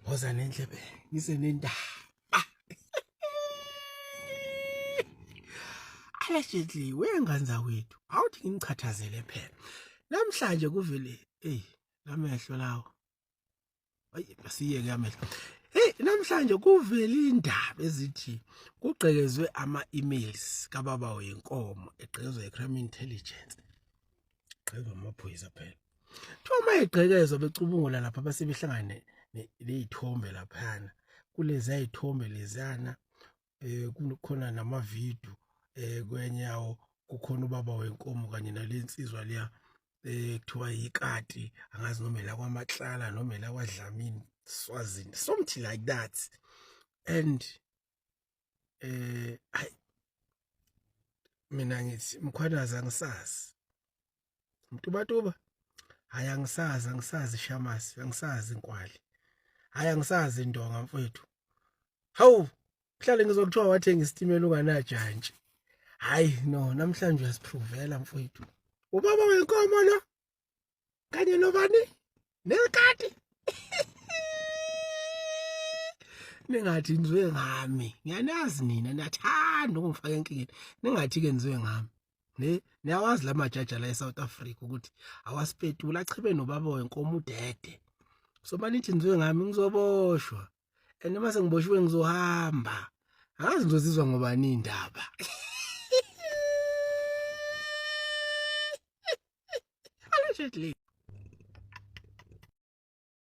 Woza nendlebe ngize nendaba. Allegedly wengane zakwethu, awuthi nginichathazele phela. Namhlanje kuvele ey lamehlo lawo. Ayi asiyeke amehlo. Hey namhlanje kuvele indaba ezithi kugqekezwe ama-emails kababa wenkomo egqekezwa i-crime intelligence. Gqekezwa amaphoyisa phela. Kuthiwa uma egqekezwa becubungula lapha base behlangane ney'thombe laphayana kulezi yay'thombe leziyana um kukhona namavidiyo um kwenye yawo kukhona ubaba wenkomo kanye nale nsizwa leya um kuthiwa yikati angazi noma elakwaMatlala noma elakwaDlamini Swazini something like that and eh hayi mina ngithi Mkhwanazi angisazi Mtubatuba hayi angisazi angisazi Shamasi angisazi Nkwali hayi angisazi Ndonga mfowethu hawu kuhlale ngizwa kuthiwa wathenga isitimela unganajantshi hayi no namhlanje uyasiphrovela mfowethu ubaba wenkomo lo kanye nobani nekati ningathi nizwe ngami ngiyanazi nina niyathanda ukungifaka enkingeni ningathi ke nizwe ngami ne niyawazi la majaja la eSouth Africa ukuthi awasipetula achibe nobaba wenkomo udede so manithi nizwe ngami ngizoboshwa and uma sengiboshiwe ngizohamba angazi ngizozizwa ngobani indaba allegedly.